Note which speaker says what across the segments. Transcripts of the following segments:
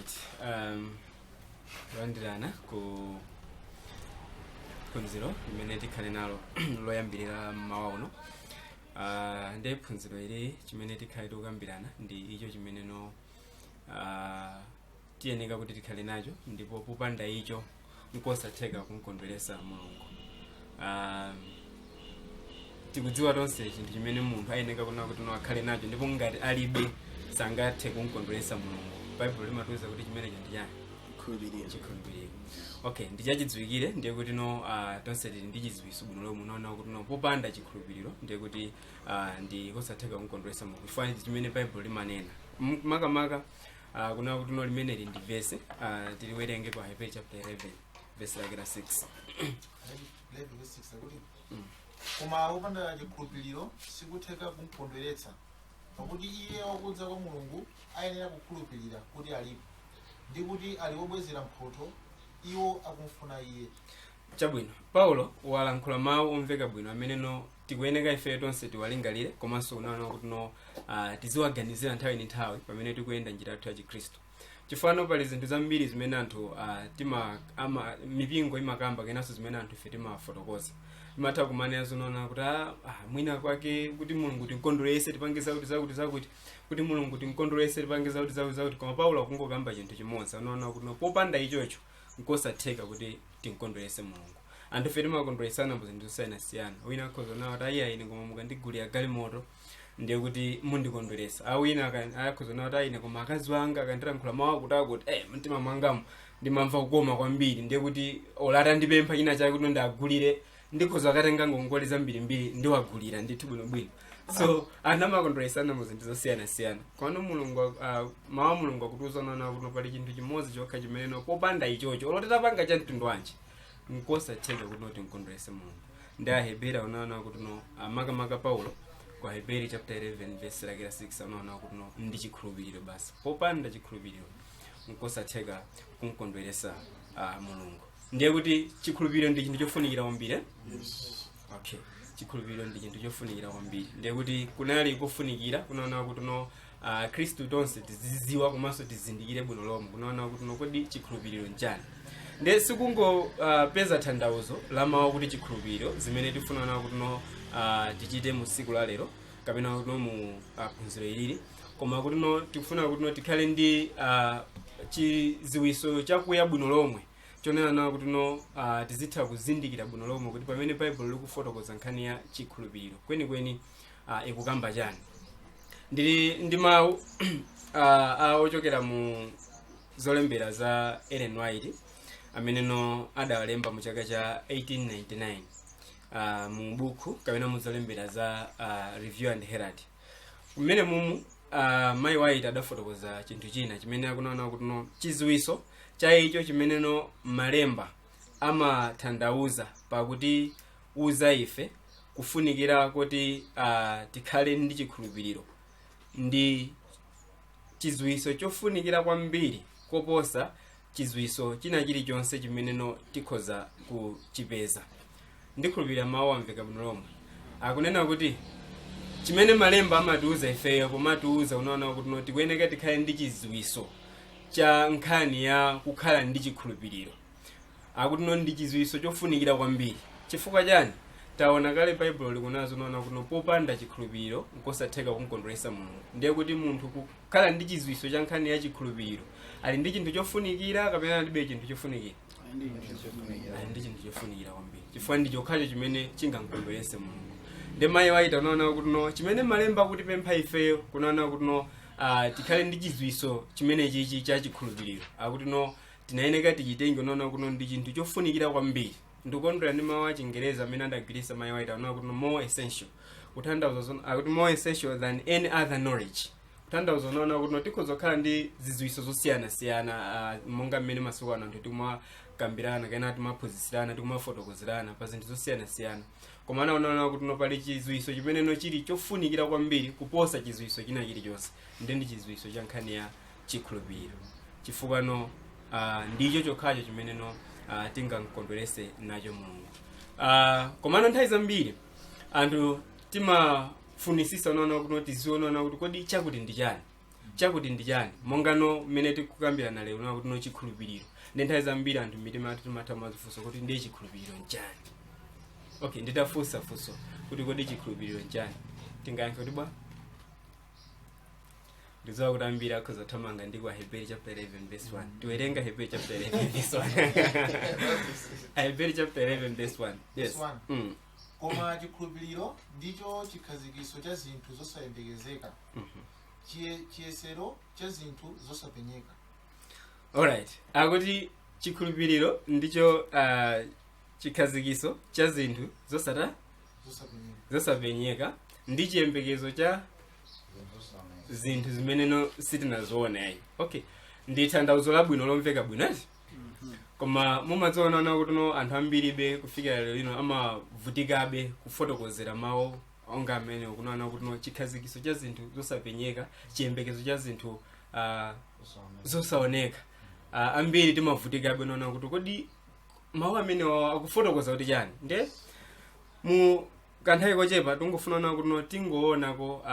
Speaker 1: Alright, kulandirana ku phunziro limene tikhale nalo loyambirira mmawa uno. Ndi phunziro ili chimene tikhale tikukambirana ndi icho chimeneno tiyeneka kuti tikhale nacho, ndipo popanda icho nkosatheka kumkondweresa Mulungu. Tikudziwa tonse chinthu chimene munthu ayeneka kuna kuti no akhale nacho, ndipo ngati alibe sangathe kumkondweresa Mulungu. Baibulo limatiuza kuti chimenecho ndi chani?
Speaker 2: Chikhulupiriro.
Speaker 1: Chikhulupiriro. Okay, ndi chachidziwikire ndiye kuti no tonse tili ndi chidziwitso bwino lomwe unaona kuti no popanda chikhulupiriro ndiye kuti ndi kosatheka kumkondweresa Mulungu, chifukwa ndi chimene Baibulo limanena. Makamaka kuna kuti no limeneli ndi vesi, tiliwerenge pa Hebrew chapter 11 vesi lake la 6.
Speaker 3: 11 verse 6 akuti, "Koma wopanda chikhulupiriro sikutheka kumkondweretsa, pakuti iye wakudza kwa Mulungu ayenera kukhulupirira kuti alipo, ndi kuti ali wobwezera mphotho iwo akumfuna iye."
Speaker 1: Chabwino, Paulo walankhula mawu omveka bwino amene no tikuyeneka ife tonse tiwalingalire, komanso unaona kuti no tiziwaganizira nthawi ndi nthawi pamene tikuyenda njira yathu ya Chikhristu, chifukwa pali zinthu zambiri zimene anthu tima ama mipingo imakamba, kenanso zimene anthu ife timafotokoza. Imatha kumanena zonaona kuti mwina kwake kuti Mulungu tinkondwerese tipange zakuti zakuti zakuti, kuti Mulungu tinkondwerese tipange zakuti zakuti zakuti. Koma Paulo akungokamba chinthu chimodzi, anaona kuti no popanda ichocho nkosatheka kuti tinkondwerese Mulungu. Anthu ife timakondweresana mu zinthu zosiyanasiyana. Wina akhoza nawo kuti, "Ayi, ine koma mukandigulira galimoto ndiye kuti mundikondweresa." A wina akhoza nawo kuti, "Ayi, ine koma akazi wanga akandilankhula mawu akuti akuti, mtima mwangamo ndimamva kukoma kwambiri, ndiye kuti olata ndipempha china chake kuti ndagulire, ndikhoza akatenga ngongole zambirimbiri ndiwagulira ndithu bwinobwino." So anthu amakondweresana mu zinthu zosiyanasiyana. Komano Mulungu, mawu a Mulungu akutiuza naona kuti pali chinthu chimodzi chokha chimene popanda ichocho, olo titapanga cha mtundu wanji, nkosatheka kuti noti nkondwerese Mulungu. Ndi Aheberi unaona kuti no makamaka Paulo kwa Heberi chapter 11 verse lake la 6 anaona kuti no ndi chikhulupiriro basi. Popanda chikhulupiriro nkosatheka kumkondweresa Mulungu. Ndiye kuti chikhulupiriro ndi chinthu chofunikira kwambiri, eh?
Speaker 2: Yes.
Speaker 1: Okay, chikhulupiriro ndi chinthu chofunikira kwambiri. Ndiye kuti kunali kofunikira kunaona kuti no Khristu tonse tiziziwa komanso tizindikire bwino lomwe kunaona kuti no kodi chikhulupiriro nchani. Ndiye sikungo peza tanthauzo la mawu kuti chikhulupiriro zimene tifuna kuti no tichite mu tsiku la lero kapena kuti no mu phunziro ilili, koma kuti no tikufuna kuti no tikhale ndi chiziwiso chakuya bwino lomwe chonena nawo kuti no tizitha kuzindikira bwino lomwe kuti pamene Baibulo likufotokoza nkhani ya chikhulupiriro kwenikweni ikukamba chani. Ndili ndi mawu ochokera mu zolembera za Ellen White ameneno adawalemba mu chaka cha 1899 mu buku kapena mu zolembera za Review and Herald. Mmene mumu mayi White adafotokoza chinthu china chimene akunaona kuti no chiziwiso cha icho chimeneno malemba amatanthauza pakuti uza ife kufunikira kuti tikhale ndi chikhulupiriro ndi chiziwiso chofunikira kwambiri koposa chiziwiso china chilichonse chimeneno tikhoza kuchipeza. Ndikhulupirira mawu amveka bwino lomwe. Akunena kuti chimene malemba amatiuza ifeyo pomatiuza unaona kuti no tikuyeneka tikhale ndi chiziwiso cha nkhani ya kukhala ndi chikhulupiriro, akuti no ndi chiziwiso chofunikira kwambiri. Chifukwa chani? Taona kale Baibulo likunazo unaona kuti no popanda chikhulupiriro nkosatheka kumkondweresa Mulungu. Ndiye kuti munthu kukhala ndi chiziwiso cha nkhani ya chikhulupiriro ali ndi chinthu chofunikira kapena alibe chinthu chofunikira? Ali ndi chinthu chofunikira kwambiri, chifukwa ndi chokhacho chimene chingamkondwerese Mulungu. Ndi mayi White unaona kuti no chimene malemba akutipempha ifeyo kunaona kuti no tikhale ndi chiziwiso chimene chichi cha chikhulupiriro, akuti no tinayeneka tichitenge unaona kuti no ndi chinthu chofunikira kwambiri. Ndikondwera ndi mawu achingereza amene adagwiritsa mayi White, unaona kuti no more essential, kutanthauza akuti more essential than any other knowledge, kutanthauza unaona kuti no tikhoza kukhala ndi ziziwiso zosiyanasiyana monga mmene masiku ano anthu tikumakambirana kapena timaphunzitsirana, tikumafotokozerana pa zinthu zosiyanasiyana, koma anaonaona kuti no pali chiziwiso chimeneno chili chofunikira kwambiri kuposa chiziwiso china chilichonse, ndi chiziwiso cha nkhani ya chikhulupiriro, chifukwa no ndicho chokhacho chimeneno tingamkondwerese nacho Mulungu. Komano nthawi zambiri anthu timafunisisa unaona kuti tiziona kuti kodi chakuti ndi chani. Chakuti ndi chani? Mongano mmene tikukambirana lero na kuti no chikhulupiriro, ndi nthawi zambiri anthu mitima yathu timatha mazifunso kuti ndiye chikhulupiriro nchani. Okay, nditafunsa funso kuti kodi chikhulupiriro nchani, tingayankhe kuti bwa? Ndidziwa kuti ambiri akhoza kuthamanga ndi kwa Hebrew chapter 11 verse 1. Tiwerenga Hebrew chapter 11 verse 1, Hebrew chapter 11 verse 1, yes.
Speaker 3: Verse 1. Koma chikhulupiriro ndicho chikhazikiso cha zinthu zosayembekezeka, chiyesero cha zinthu zosapenyeka.
Speaker 1: Alright, akuti chikhulupiriro ndicho chikhazikiso cha zinthu zosata
Speaker 3: zosapenyeka,
Speaker 1: zosapenyeka ndi chiyembekezo cha zinthu zimeneno sitinaziona ayi. Okay, ndi tanthauzo labwino lomveka bwino ati, koma mumadziona kuti no anthu ambiribe kufikira lero lino amavutikabe kufotokozera mawu onga amene kunaona kuti no chikhazikiso cha zinthu zosapenyeka, chiyembekezo cha zinthu zosaoneka. Ambiri timavutikabe naona kuti kodi mawu amene akufotokoza kuti chani. Nde mu kanthawi kochepa tingofuna ona kuti no tingoonako,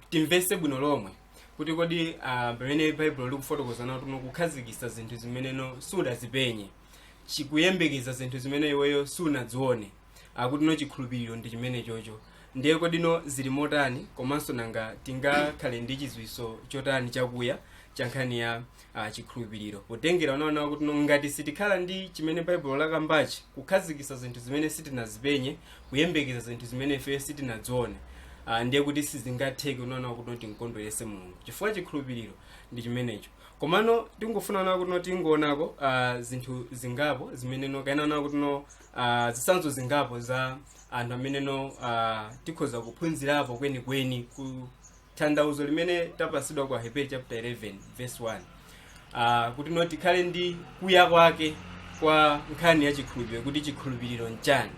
Speaker 1: timvese bwino lomwe kuti kodi pamene Baibulo likufotokoza na kuti no kukhazikitsa zinthu zimene no sudazipenye, chikuyembekeza zinthu zimene iweyo sunazione, akuti no chikhulupiriro ndi chimene chocho. Ndiye kodi no zili motani, komanso nanga tingakhale ndi chidziwitso chotani chakuya cha nkhani ya chikhulupiriro, potengera unaona kuti no ngati sitikhala ndi chimene Baibulo lakambachi, kukhazikitsa zinthu zimene sitinazipenye, kuyembekeza zinthu zimene ife sitinazione, ndiye kuti sizingatheke unaona kuti no tinkondwerese Mulungu, chifukwa chikhulupiriro ndi chimenecho. Komano tingofuna ona kuti no tingoonako zinthu zingapo zimene no kaena ona kuti no zitsanzo zingapo za anthu amene no tikhoza kuphunzirapo kwenikweni ku tanthauzo limene tapasidwa kwa Hebrew chapter 11 verse 1, kuti no tikhale ndi kuya kwake kwa nkhani ya chikhulupiriro, kuti chikhulupiriro nchani.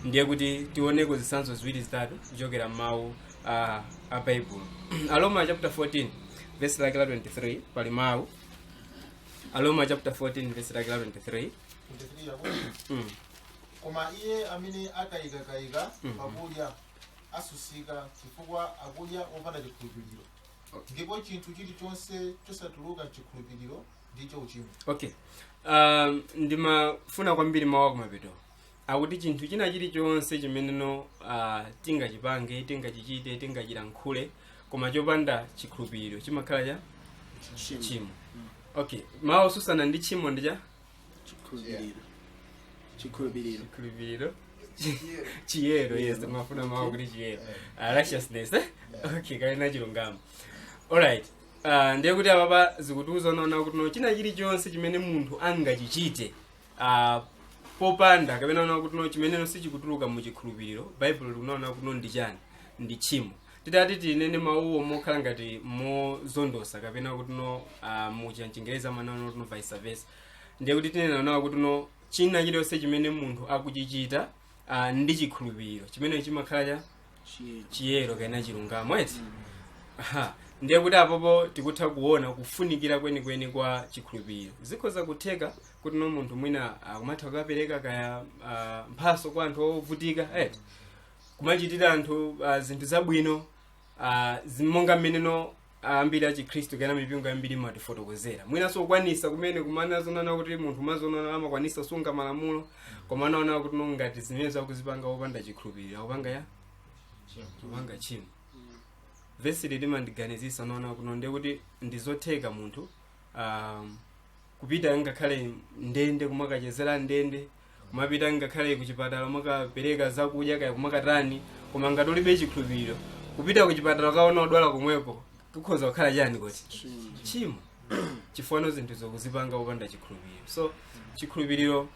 Speaker 1: Ndiye kuti tioneko zitsanzo ziwiri zitatu kuchokera m'mawu a Baibulo. Aroma chapter 14 verse lake la 23, pali mawu. Aroma chapter 14 verse lake la 23.
Speaker 3: 23 yakuti, "Koma iye amene akayikakayika pakudya asusika, chifukwa akudya wopanda chikhulupiriro, ndipo chinthu chilichonse chosatuluka mchikhulupiriro ndicho uchimo."
Speaker 1: Okay, ndimafuna kwambiri mawu akumapeto akuti chinthu china chilichonse chimeneno tingachipange, tingachichite, tingachilankhule, koma chopanda chikhulupiriro chimakhala cha tchimo. Okay, mawu osusana ndi tchimo ndi cha
Speaker 2: Chikhulupiriro, chikhulupiriro.
Speaker 1: Chikhulupiriro, chiyero, yes, mafuna mawu kuti chiyero, righteousness, eh? Okay, kapena chilungamo. Alright, ndiye kuti apapa zikutiuza unaona kuti no china chilichonse chimene munthu angachichite popanda kapena unaona kuti no chimeneno sichikutuluka mu chikhulupiriro, Baibulo likunaona kuti no ndi chani? Ndi tchimo. Titati tinene mawuwo mokhala ngati mozondosa, kapena kuti no mucha mchingereza amanaona kuti no vice versa, ndiye kuti tinena nawo kuti no china chilichonse chimene munthu akuchichita ndi chikhulupiriro, chimene chimakhala cha chiyero kapena chilungamo eti. Aha, ndiye kuti apopo tikutha kuona kufunikira kwenikweni kwa chikhulupiriro. Zikhoza kutheka kuti no munthu mwina akumatha kukapereka kaya mphaso kwa anthu ovutika eti, kumachitira anthu zinthu zabwino, monga mmeneno ambiri achikhristu kana mipingo ambiri imatifotokozera, mwinanso kukwanisa kumene kumana zonana kuti munthu mazonana amakwanisa sunga malamulo, koma anaona kuti no ngati zimene zakuzipanga wopanda chikhulupiriro, akupanga ya kupanga tchimo. Vesi limandiganizisa naona kuno ndiye kuti ndizotheka munthu kupita ngakhale ndende kumakachezera ndende, kumapita ngakhale kuchipatala kumakapereka zakudya kaya kumakatani, koma ngati ulibe chikhulupiriro, kupita kuchipatala kaona odwala komweko kukhoza kukhala chani kuti? Tchimo, chifukwa zinthu zokuzipanga wopanda chikhulupiriro. So chikhulupiriro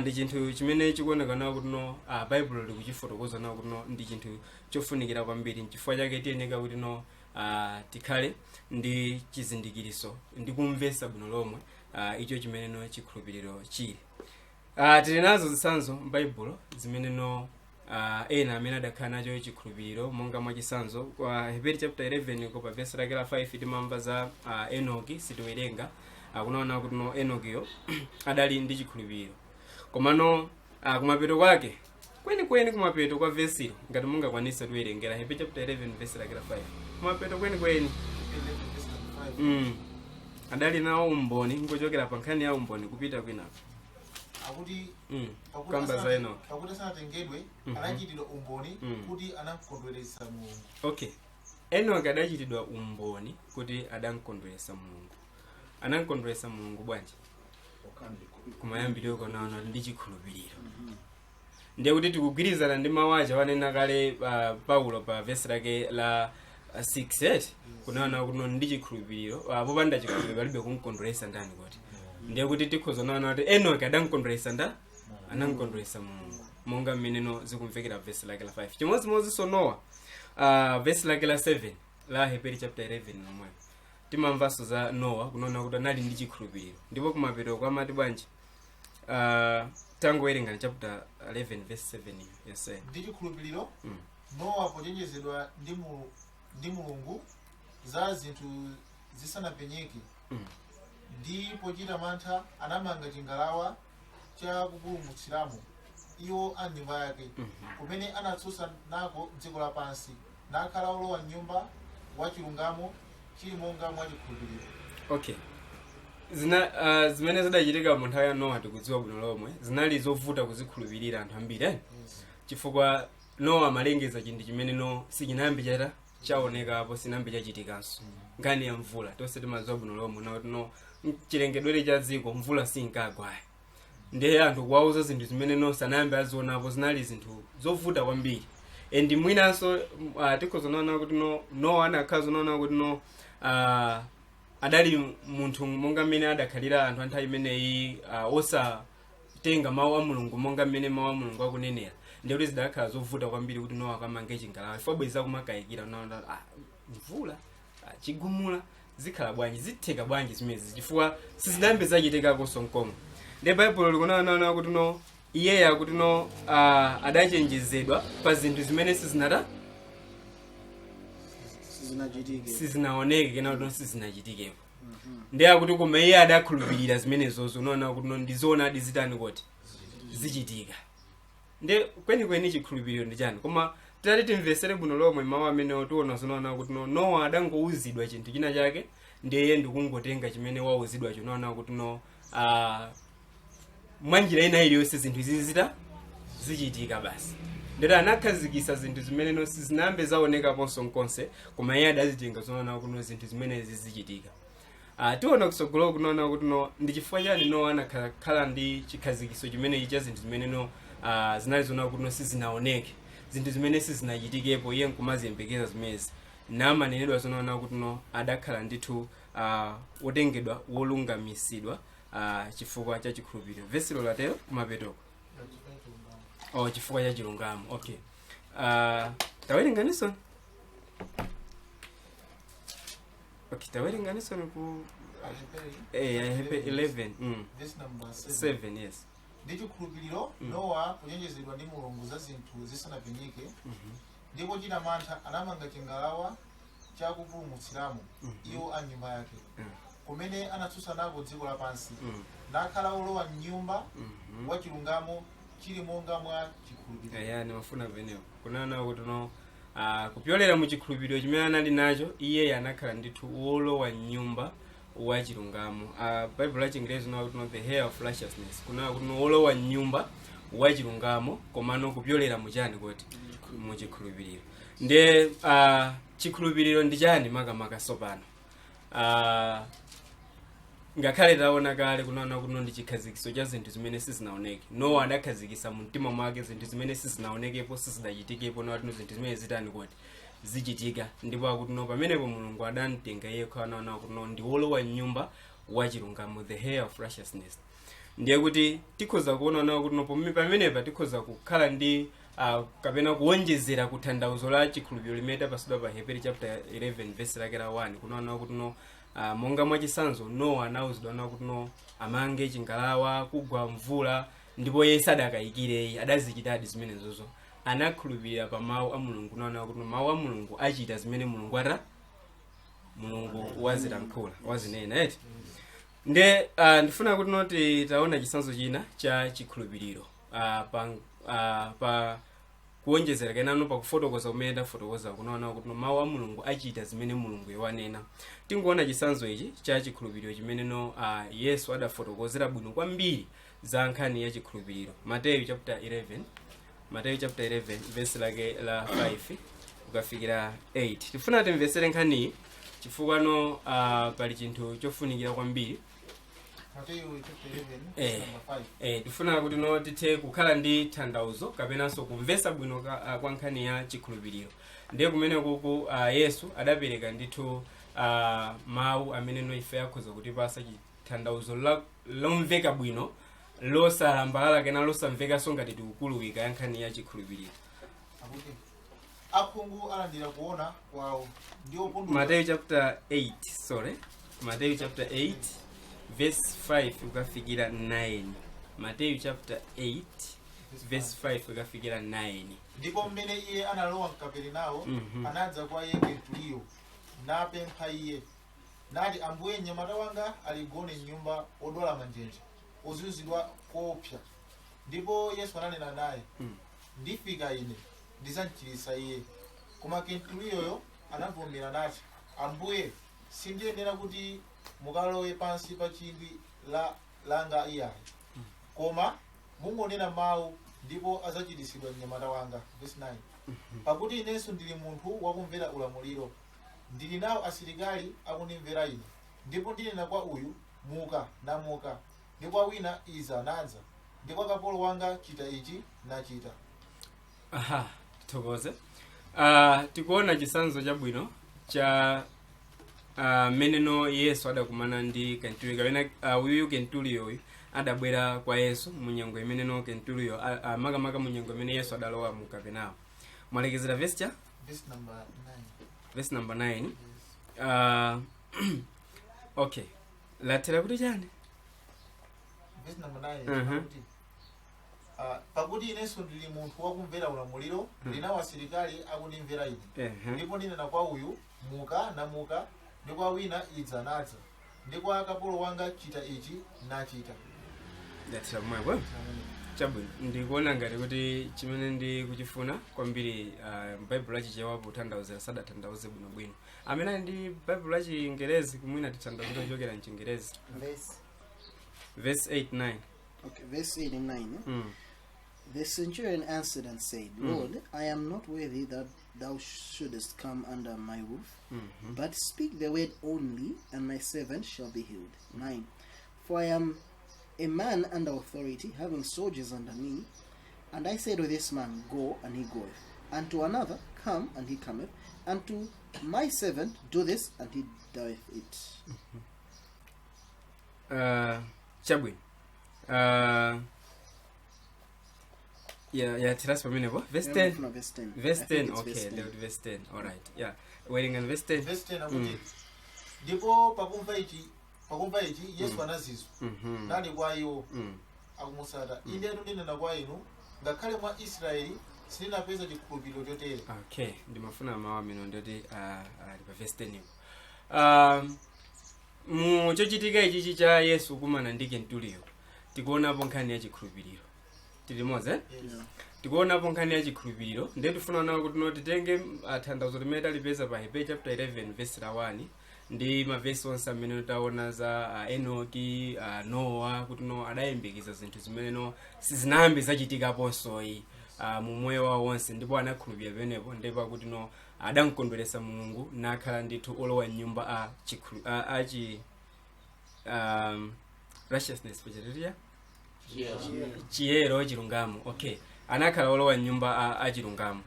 Speaker 1: ndi chinthu chimene chikuoneka nawo kuti no Baibulo likuchifotokoza nawo kuti no ndi chinthu chofunikira kwambiri. Nchifukwa chake tiyeneka kuti no tikhale ndi chizindikiriso ndi kumvesa bwino lomwe icho chimene no chikhulupiriro chili. Tili nazo zitsanzo m'Baibulo zimene no ena amene adakhala nacho chikhulupiriro. Monga mwachisanzo, kwa Hebrew chapter 11 ko pa verse lake la 5 timamva za Enoki. Sitiwerenga. Akunaona kuti no Enokiyo adali ndi chikhulupiriro, komano kumapeto kwake kwenikweni, kumapeto kwa vesilo, ngati mungakwanise tiwerengera Hebrew chapter 11 verse lake la 5, kumapeto kwenikweni.
Speaker 3: Aheberi 11 verse 25.
Speaker 1: Adali nawo umboni, ngochokera pa nkhani ya umboni kupita kwinako.
Speaker 3: Akuti pakuti
Speaker 1: Kamba za Enoki.
Speaker 3: Pakuti asanatengedwe anachitidwa umboni kuti anamkondweretsa Mulungu.
Speaker 1: Okay, Enoki adachitidwa umboni kuti adamkondweretsa Mulungu. Anamkondweretsa Mulungu bwanji? Kumayambiriro konaona ndi chikhulupiriro. Ndiye kuti tikugwirizana ndi mawu aja wanena kale Paulo pa vesi lake la 6 eti, kunaona kuno ndi chikhulupiriro, popanda chikhulupiriro palibe kumkondweretsa ndani kuti. Ndiye kuti tikhoza naona kuti Enoki adamkondweretsa nda anamkondweretsa Mulungu monga mmeneno zikumvekera vesi lake la 5. Chimodzimodzinso Nowa, vesi lake la 7 la Heberi chapter 11 nomwe timamvanso za Nowa, kunaona kuti anali ndi chikhulupiriro. Ndipo kumapeto kwamati bwanji? Tangowerenga chapter 11 verse 7 yonse.
Speaker 3: Ndi chikhulupiriro Nowa pochenjezedwa ndi Mulungu za zinthu zisanapenyeke, ndi pochita mantha anamanga chingalawa cha kupulumutsiramo iwo a nyumba yake, kumene anatsutsa nako dziko lapansi, nakhala olowa nyumba wa chilungamo chili monga mwa chikhulupiriro.
Speaker 1: Okay, zina zimene zidachitika mu nthawi ya Nowa tikudziwa bwino lomwe zinali zovuta kuzikhulupirira anthu ambiri, eh?
Speaker 3: Yes.
Speaker 1: Chifukwa Nowa amalengeza chinthu chimene no sichinayambi chata chaonekapo, sinambi chachitikanso. Nkhani ya mvula tonse timadziwa bwino lomwe nakuti no chilengedwere cha dziko mvula sinkagwayi. Ndiye anthu kuwauza zinthu zimene no sanayambe azionapo zinali zinthu zovuta kwambiri. And mwinanso tikhoza naona kuti no Nowa anakhala zonaona kuti no adali munthu monga mmene adakhalira anthu a nthawi imeneyi, osatenga mawu a Mulungu monga mmene mawu a Mulungu akunenera. Ndiye kuti zidakhala zovuta kwambiri kuti Nowa akamange chingalawa, chifukwa bweza kumakayikira naona, mvula, chigumula zikhala bwanji, zitheka bwanji zimenezi, chifukwa sizinayambe zachitikakonso nkomwe. Ndiye Baibulo likunaona kuti no iyeyo akuti no adachenjezedwa pa zinthu zimene sizinata
Speaker 2: sizinachitike,
Speaker 1: sizinaoneke kena kuti no sizinachitikepo. Ndiye akuti koma iye adakhulupirira zimenezozo, unaona kuti no ndizoonadi, zitani kuti zichitika. Ndiye kwenikweni chikhulupiriro ndi chani? Koma titati timvesere bwino lomwe mawu amene tiona zonaona kuti no Nowa adangouzidwa chinthu china chake, ndiye ndikungotenga chimene wauzidwacho, unaona kuti no mwanjira ina iliyonse zinthu izi zita zichitika basi. Ndero anakhazikisa zinthu zimene no sizinayambe zaonekaponso nkonse, koma iye adazitenga zonaona kuti no zinthu zimenezi zichitika. Tiona kutsogolo kunaona kuti no ndi chifukwa chani Nowa anakhala ndi chikhazikiso chimenechi cha zinthu zimene no zinali zoona kuti no sizinaoneke, zinthu zimene sizinachitikepo, iye nkumaziyembekeza zimenezi, namanenedwa zonaona kuti no adakhala ndithu wotengedwa wolungamisidwa chifukwa cha chikhulupiriro. Vesilo latero kumapetoko. Oh, chifukwa cha chilungamo. Okay, tawerenganiso. Okay, tawerenganiso ku
Speaker 3: Aheberi
Speaker 1: Aheberi 11
Speaker 3: verse number 7.
Speaker 1: 7, yes.
Speaker 3: Ndi chikhulupiriro Nowa kuchenjezedwa ndi Mulungu za zinthu zisanapenyeke, ndipo pochita mantha anamanga chingalawa chakupulumutsiramo iwo a nyumba yake, kumene anatsutsa nako dziko lapansi, nakhala olowa mnyumba wa chilungamo chili monga mwa chikhulupiriro.
Speaker 1: Eya, ndimafuna kumenewo kunaona kuti no kupyolera mu chikhulupiriro chimene anali nacho iye anakhala ndithu wolowa mnyumba wa chilungamo. Bible la Chingerezi nawo kuti no the heir of righteousness, kunena kuti no wolowa mnyumba wa chilungamo, komano kupyolera muchani kuti? Mu chikhulupiriro. Ndiye chikhulupiriro ndi chani makamaka sopano? Ngakhale taona kale kunaona kuno ndi chikhazikiso cha zinthu zimene sizinaoneke, Nowa adakhazikisa mu mtima mwake zinthu zimene sizinaonekepo, sizidachitikepo, nawati zinthu zimene zitani kuti zichitika. Ndipo akuti no pamenepo Mulungu adamtenga iye kukhala kuti no ndi wolowa mnyumba wa chilungamo, the heir of righteousness. Ndiye kuti tikhoza kuona nawo kuti no pamenepa tikhoza kukhala ndi kapena kuwonjezera kutanthauzo la chikhulupiriro limene tapasidwa pa Hebrew chapter 11 verse lake la 1, kunaona kuti no monga mwachisanzo Nowa anawuzidwa nawo kuti no amange chingalawa, kugwa mvula, ndipo iye sadakayikireyi, adazichitadi zimenezozo. Anakhulupirira pa mawu a Mulungu, naona kuti no mawu a Mulungu achita zimene Mulungu ata Mulungu wazilankhula, wazinena eti. Nde ndifuna kuti noti taona chisanzo china cha chikhulupiriro pa Kuwonjezera kenano pakufotokoza kumene tafotokoza, kunaona kuti no mawu a Mulungu achita zimene Mulungu wanena. Tingoona chitsanzo ichi cha chikhulupiriro chimene no Yesu adafotokozera bwino kwambiri za nkhani ya chikhulupiriro. Mateyu chapter 11, Mateyu chapter 11, verse lake la 5 kukafikira 8. Tifuna timvesere nkhaniyi chifukwa no pali chinthu chofunikira kwambiri.
Speaker 3: Mateyu chapter 11, number 5.
Speaker 1: Tifuna kuti no tithe kukhala ndi tanthauzo kapenanso kumvesa bwino kwa nkhani ya chikhulupiriro. Ndiye kumene kuku Yesu adapereka ndithu mawu amene no ife akhoza kutipasa chitanthauzo lomveka bwino, losalambalala kena losamvekanso ngati tikukuluwika, ya nkhani ya chikhulupiriro.
Speaker 3: Akuti akhungu alandira kuona kwawo ndi opunduka.
Speaker 1: Mateyu chapter 8, sorry, Mateyu chapter 8 verse 5 kukafikira 9. Mateyu chapter 8 verse 5 kukafikira 9.
Speaker 3: Ndipo mmene iye analowa mkaperenawo, anadza kwa iye kentuliyo, napempha iye, nati, "Ambuye, mnyamata wanga aligone mnyumba, odwala manjenje, ozunzidwa koopsa." Ndipo Yesu ananena naye, "Ndifika ine, ndidzamchiritsa iye." Koma kentuliyoyo anavomera nati, "Ambuye, sindiyenera kuti mukalowe pansi pa tsindwi la langa iyayi, koma mungonena mawu, ndipo adzachiritsidwa mnyamata wanga." Verse 9: "Pakuti inenso ndili munthu wakumvera ulamuliro, ndili nawo asilikali akundimvera ine, ndipo ndinena kwa uyu, 'Muka,' namuka, ndi kwa wina, 'Iza,' nadza, ndi kwa kapolo wanga, 'Chita ichi,' nachita."
Speaker 1: Aha, tithokoze. Tikuona chitsanzo chabwino cha mmeneno Yesu adakumana ndi kenturiyo, kapena uyuyu kenturiyoyu adabwera kwa Yesu munyengo imeneno kenturiyo makamaka munyengo imene Yesu adalowa mu Kapenawo. Mwalekezera verse cha
Speaker 3: Verse number 9.
Speaker 1: Verse number 9.
Speaker 3: Yes.
Speaker 1: Okay, lathera kuti chani?
Speaker 3: Verse number 9 akuti, "Pakuti inenso ndili munthu wakumvera ulamuliro, ndili nawo asilikali akundimvera ine, ndipo ndinena kwa uyu, 'Muka,' namuka, ndi kwa wina, 'Idza,' nadza, ndi kwa kapolo wanga, 'Chita ichi,' nachita."
Speaker 1: Ndathera pomwepo. Chabwino, ndikuona ngati kuti chimene ndikuchifuna kwambiri, baibulo lachichewa potanthauzira sadathanthauze bwinobwino. Amene ali ndi baibulo lachingerezi kumwina titanthauzire kuchokera mchingerezi.
Speaker 2: Verse
Speaker 1: Verse 8 9.
Speaker 2: Okay, verse 8 and 9. Eh?
Speaker 1: Mm.
Speaker 2: The centurion answered and said, "Lord, I am not worthy that thou shouldest come under my roof, but speak the word only, and my servant shall be healed. 9. For I am a man under authority, having soldiers under me. And I say to this man, 'Go,' and he goeth. And to another, 'Come,' and he cometh. And to my servant, 'Do this,' and he doeth it."
Speaker 1: Chabwino, ya yathirasi pamenepo verse 10.
Speaker 2: No, verse 10.
Speaker 1: Verse
Speaker 2: I think
Speaker 1: 10.
Speaker 2: it's
Speaker 1: Okay.
Speaker 2: verse 10.
Speaker 1: Ndikuti verse 10. Alright, yeah, werenga verse 10.
Speaker 3: Verse 10 akuti, ndipo pakumva ichi Yesu anazizwa, nati kwa iwo akumutsata, "Indetu ndinena kwa inu, ngakhale mwa Israeli sindinapeza chikhulupiriro chotere."
Speaker 1: Okay, ndimafuna mawu amene ndoti ali pa verse 10 ipo. Mu chochitika ichichi cha Yesu kumana ndi kentuliyo, tikuonapo nkhani ya chikhulupiriro. Tili eh?
Speaker 3: Yes.
Speaker 2: Yeah.
Speaker 1: Tikuonapo nkhani ya chikhulupiriro. Ndiye tifuna nawo kuti no titenge tanthauzo limene talipeza pa Hebrew chapter 11 verse la 1 ndi mavesi onse amene taona za Enoki, Nowa, kuti no adayembekeza zinthu zimene no sizinayambe zachitikaponsoyi mu moyo wawo wonse, ndipo anakhulupirira pamenepo, ndipo akuti no adamkondweretsa Mulungu, nakhala ndithu olowa mnyumba a achi righteousness pachatiria chiyero, chilungamo. Okay, anakhala olowa mnyumba a chilungamo.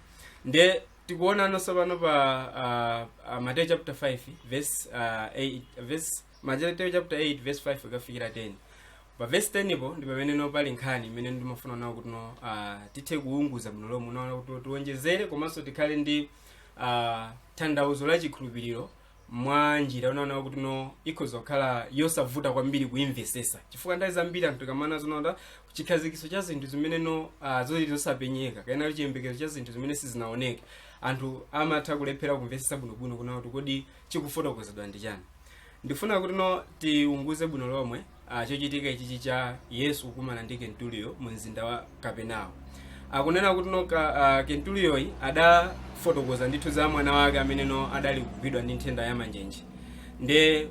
Speaker 1: Ndiye tikuona nonso pano pa Mateyu chapter 5 verse 8, verse Mateyu chapter 8 verse 5 kukafikira 10. Pa verse 10 ipo ndi pamene no pali nkhani imene ndimafuna nawo kuti no tithe kuunguza bwino lomwe, naona kuti tiwonjezere komanso tikhale ndi tanthauzo la chikhulupiriro mwa njira unaona kuti no ikhoza kukhala yosavuta kwambiri kuimvesesa, chifukwa nthawi zambiri anthu tikamana zonaona chikhazikiso cha zinthu zimene no zoti zosapenyeka kapena chiyembekezo cha zinthu zimene sizinaoneke, anthu amatha kulephera kumvesesa bwinobwino kuna kuti kodi chikufotokozedwa ndi chani. Ndifuna kuti no tiunguze bwino lomwe chochitika ichichi cha Yesu kukumana ndi kentuliyo mu mzinda wa Kapenawo. Akunena kuti no kentuliyoyi adafotokoza ndithu za mwana wake amene no adali kugwidwa ndi nthenda ya manjenje, nde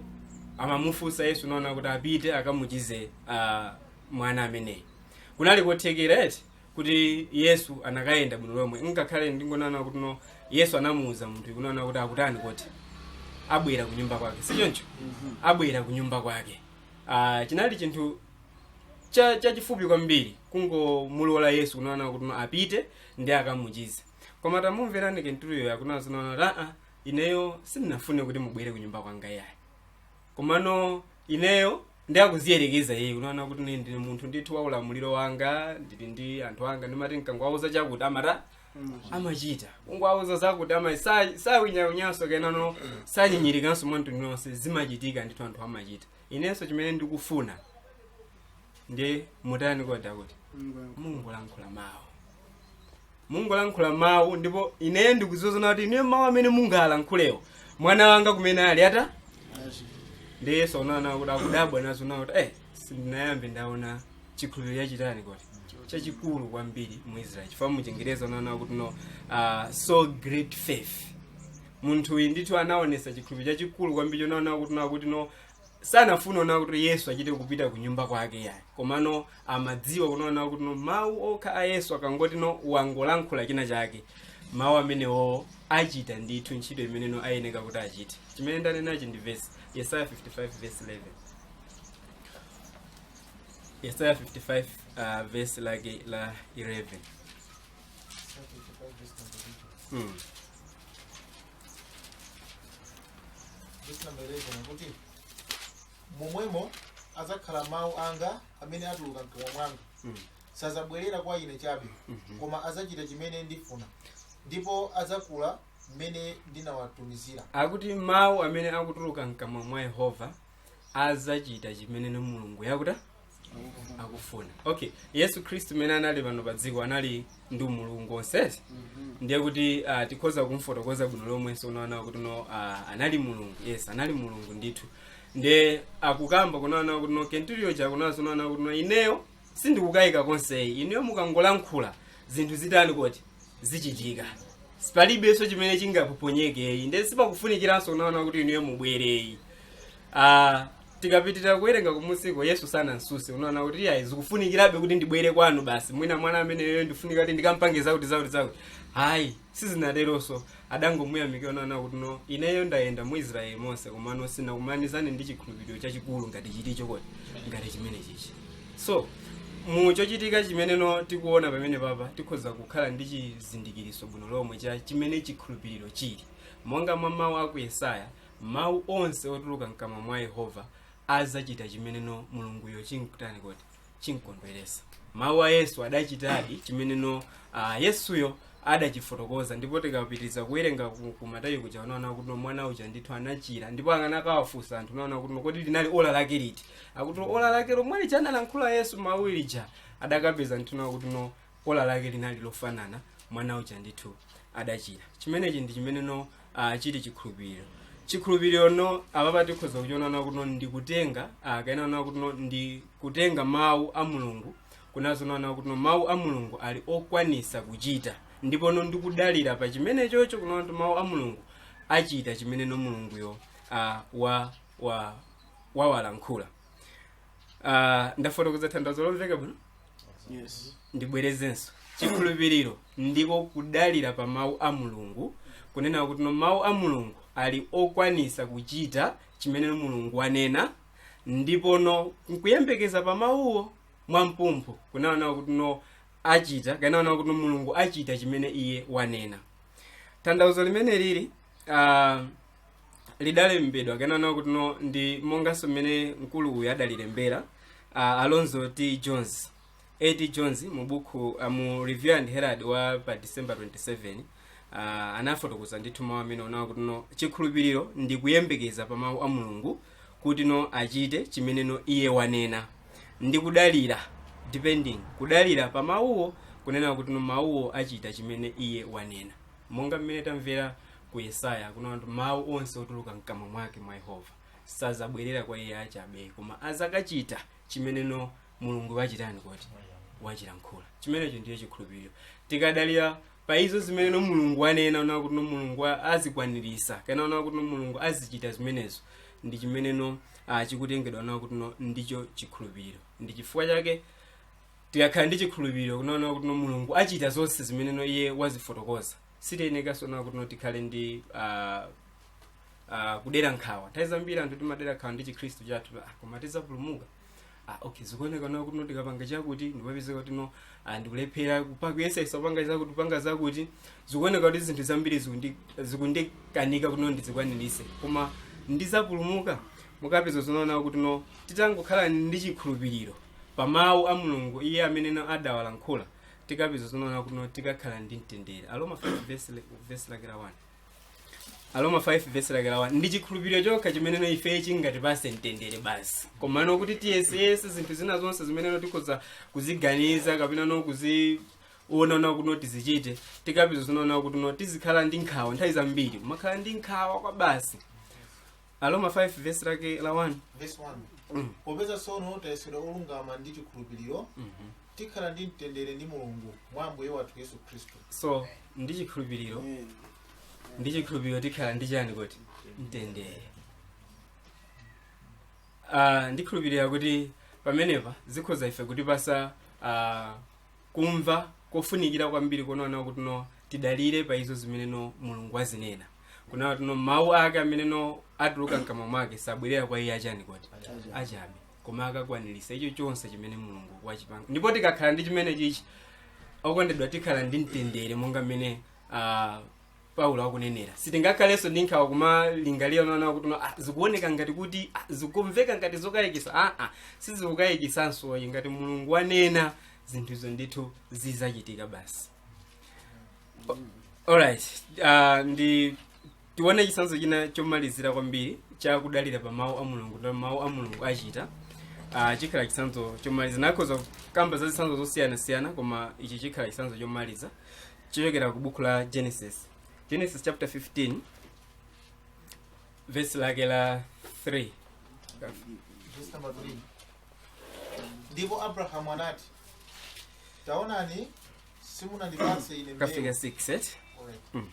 Speaker 1: amamufunsa Yesu naona kuti apite akamuchize mwana ameneyi. Kunali kothekera eti kuti Yesu anakayenda bwino lomwe, ngakhale ndingonena kuti no Yesu anamuwuza munthu kunena kuti akutani, kuti abwera kunyumba kwake, sichoncho? Abwera kunyumba kwake. Chinali chinthu chachifupi kwambiri kungomulola Yesu kunaona kuti no apite ndi akamuchize. Koma tamumverani kentuliyo akunena zinaona kuti aa, ineyo sindinafune kuti mubwere kunyumba kwanga yayi, komano ineyo ndiakuziyerekeza iye kunaona kuti ine ndine munthu ndithu wa ulamuliro wanga, ndili ndi anthu anga, ndimati nkangowauza chakuti amata amachita, kungowauza zakuti ama sawinyawinyanso kenano sanyinyirikanso mwa mtundu yonse, zimachitika ndithu, anthu amachita. Inenso chimene ndikufuna ndi mutani koda kuti mungolankhula mawu, mungolankhula mawu, ndipo ineyo ndikuziwuzana kuti ineyo mawu amene mungalankhulewo mwana wanga kumene ali ata. Ndi Yesu unaona kuti akudabwa nazo nawo kuti sindinayambe ndaona chikhulupiriro chachitani kuti chachikulu kwambiri mu Israel, chifukwa mu Chingereza unaona kuti no so great faith. Munthu uyu ndithu anaonesa chikhulupiriro chachikulu kwambiri chonaona kuti no kuti no sanafuna ona kuti Yesu achite kupita ku nyumba kwake yayi, komano amadziwa kunaona kuti no mawu okha a Yesu akangoti no wangolankhula china chake, mawu amenewo achita ndithu ntchito imeneno ayeneka kuti achite. Chimene ndanenachi ndi verse Yesaya 55 verse 11. Yesaya 55 verse lake la 11.
Speaker 3: Verse number 11 akuti, momwemo adzakhala mawu anga amene atuluka mkamwa mwanga, sazabwerera kwa ine chabe, koma adzachita chimene ndifuna, ndipo adzakula mmene ndinawatumizira.
Speaker 1: Akuti mawu amene akutuluka mkamwa mwa Yehova azachita chimene Mulungu yakuta akufuna. Okay, Yesu Khristu mmene anali pano pa dziko anali ndi Mulungu onseti, ndiye kuti tikhoza kumfotokoza bwino lomwenso unaona kuti no anali Mulungu. Yes, anali Mulungu ndithu. Ndiye akukamba kunaona kuti no kenturiyo chakunazo unaona kuti no ineyo sindikukayika konseyi, ineyo mukangolankhula zinthu zitani kuti zichitika, palibenso chimene chingaponyeke, ndiye sipakufunikiranso kunaona kuti ineyo mubwereyi. Tikapitira kuwerenga kumusiko, Yesu sanansuse unaona kuti iyayi, zikufunikirabe kuti ndibwere kwanu basi, mwina mwana ameneyo ndifunika kuti ndikampange zakuti zakuti zakuti. Hayi, sizinateronso. Adangomuyamikira unaona kuti no ineyo ndayenda mu Israeli monse, komano sinakumanizane ndi chikhulupiriro chachikulu ngati chilicho kodi ngati chimene chichi. So mu chochitika chimeneno tikuona pamene papa, tikhoza kukhala ndi chizindikiriso bwino lomwe cha chimene chikhulupiriro chili. Monga mwa mawu aku Yesaya, mawu onse otuluka mkamwa mwa Yehova azachita chimeneno Mulunguyo chinkutani kuti chinkondweresa. Mawu a Yesu adachitadi chimeneno Yesuyo adachifotokoza. Ndipo tikapitiriza kuwerenga ku Matayo kuja, unaona kuti no mwana uja ndithu anachira, ndipo anakawafunsa anthu unaona kuti no kodi linali ola lake liti? Akuti ola lake lomwe lija analankhula Yesu mawu lija, adakapeza ndithu nawo kuti no ola lake linali lofanana, mwana uja ndithu adachira. Chimenechi ndi chimene no chili chikhulupiriro. Chikhulupiriro no apapa tikhoza kuchiona kuti no ndikutenga kaena na kuti no ndi kutenga mawu a Mulungu kunazo naona kuti no mawu a Mulungu ali okwanisa kuchita, ndipo no ndikudalira pa chimene chocho kunaona kuti mawu a Mulungu achita chimene no Mulunguyo wa wa wawalankhula. Ndafotokoza tanthauzo lomveka bwino?
Speaker 2: Yes.
Speaker 1: Ndibwerezenso, chikhulupiriro ndiko kudalira pa mawu a Mulungu, kunena kuti no mawu a Mulungu ali okwanisa kuchita chimene Mulungu wanena, ndipo no nkuyembekeza pa mawuwo mwampumphu kunena kuti no achita, kanena kuti no Mulungu achita chimene iye wanena. Tanthauzo limene lili lidalembedwa kanena kuti no ndi monganso mmene mkulu uyu adalilembera, Alonzo T Jones, A.T. Jones, mu buku mu Review and Herald wa pa December 27, anafotokoza ndithu mawu amene onawa kuti no chikhulupiriro ndi kuyembekeza pa mawu a Mulungu kuti no achite chimene no iye wanena, ndi kudalira, depending, kudalira pa mawuwo, kunena kuti no mawuwo achita chimene iye wanena, monga mmene tamvera ku Yesaya kunena kuti mawu onse otuluka mkamwa mwake mwa Yehova sazabwerera kwa iye achabe, koma azakachita chimene no Mulungu wachitani kuti Wachilankhula. Chimenecho ndiye chikhulupiriro. Tikadalira pa izo zimene no Mulungu anena ona kuti no Mulungu azikwanirisa, kana ona kuti no Mulungu azichita zimenezo, ndi chimene no chikutengedwa ona kuti no ndicho chikhulupiriro. Ndi chifukwa chake tikakhala ndi chikhulupiriro kunaona kuti no Mulungu achita zonse zimene no iye wazifotokoza, sitiyenekanso na kuti no tikhale ndi kudera nkhawa. Nthawi zambiri anthu timadera nkhawa ndi Chikhristu chathu, koma tizapulumuka? Okay, zikuoneka na kuti no tikapanga chakuti ndipapezeka kuti no ndikulephera kuyesesa kupanga zakuti, kupanga zakuti, zikuoneka kuti zinthu zambiri zikundikanika kuti no ndizikwanirise, koma ndizapulumuka? Mukapeza zonaona kuti no titangokhala ndi chikhulupiriro pa mawu a Mulungu, iye amene no adawalankhula, tikapeza zonaona kuti no tikakhala ndi mtendere. Aroma 5 verse lake la 1. Aroma 5 verse lake la 1. Ndi chikhulupiriro chokha chimene no ife chingatipase mtendere basi. Komano kuti tiyeseyese zinthu zina zonse zimene no tikhoza kuziganiza kapena no kuziona na kuti no tizichite, tikapeza zonaona kuti no tizikhala ndi nkhawa. Nthawi zambiri kumakhala ndi nkhawa kwa basi. Aroma 5 verse lake la 1.
Speaker 3: Verse 1. Popeza tsono tayesedwa olungama ndi chikhulupiriro, tikhala ndi mtendere ndi Mulungu mwa Ambuye wathu Yesu Khristu.
Speaker 1: So ndi chikhulupiriro, ndi chikhulupiriro tikhala ndi chani kuti? Mtendere. Ndikhulupirira kuti pamenepa zikhoza ife kutipasa kumva kofunikira kwambiri kunaona kuti no tidalire pa izo zimene no Mulungu azinena, kunaona kuti no mawu ake amene no atuluka mkamwa mwake sabwerera kwa iye achani kuti? Achabe, koma akakwanirisa icho chonse chimene Mulungu wachipanga. Ndipo tikakhala ndi chimene chichi, okondedwa, tikhala ndi mtendere monga mmene Paulo akunenera. Sitingakhalenso ndi nkhawa kumalingalira unaona kuti no, zikuoneka ngati kuti zikumveka ngati zokayikisa. Sizikukayikisanso. Ngati Mulungu wanena zinthuzo, ndithu zizachitika basi. Alright, ndi tione chitsanzo china chomalizira kwambiri chakudalira pa mawu a Mulungu, ndi mawu a Mulungu achita. Chikhala chitsanzo chomaliza. Nakhoza kamba za zitsanzo zosiyanasiyana, koma ichi chikhala chitsanzo chomaliza chochokera ku buku la Genesis, Genesis chapter 15 verse lake la 3.
Speaker 3: Verse number 3. Ndipo Abrahamu anati, "Taonani, simunandipatse ine
Speaker 1: Kafika
Speaker 3: mbewu."
Speaker 1: 6 eh?
Speaker 3: Alright.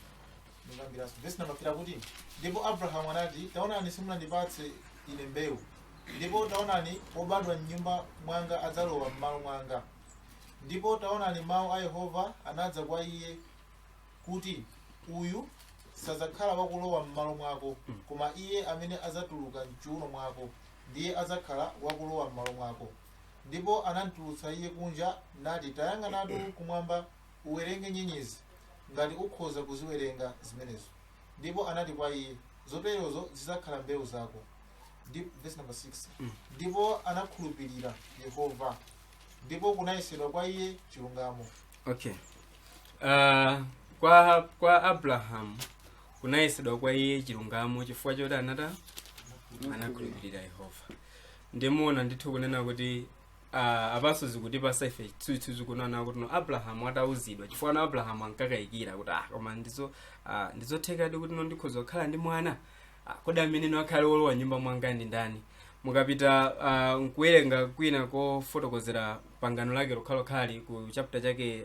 Speaker 3: Ndikambiraso. Verse number 3 akuti, "Ndipo Abrahamu anati, taonani, simunandipatse ine mbewu, ndipo taonani, wobadwa mnyumba mwanga adzalowa m'malo mwanga." Ndipo taonani, mawu a Yehova anadza kwa iye kuti, "Uyu sadzakhala wakulowa m'malo mwako, koma iye amene adzatuluka mchiuno mwako ndiye adzakhala wakulowa m'malo mwako." Ndipo anamtulutsa iye kunja nati, "Tayang'anatu kumwamba, uwerenge nyenyezi, ngati ukhoza kuziwerenga zimenezo." Ndipo anati kwa iye, "Zoterozo zidzakhala mbewu zako." Verse number 6. Ndipo anakhulupirira Yehova, ndipo kunayesedwa kwa iye chilungamo.
Speaker 1: Okay, kwa Abrahamu kunayesedwa kwa iye chilungamo chifukwa choti anata anakhulupirira Yehova. Ndimuona ndithu kunena kuti apanso zikutipasa ife chithunzithunzi kunena kuti no Abrahamu atauzidwa, chifukwa no Abrahamu ankakayikira kuti koma ndizo ndizothekadi kuti no ndikhoza kukhala ndi mwana? Kodi amene no akhale wolowa nyumba mwanga ndi ndani? Mukapita nkuwerenga kwina kofotokozera pangano lake lokhalokhali ku chapter chake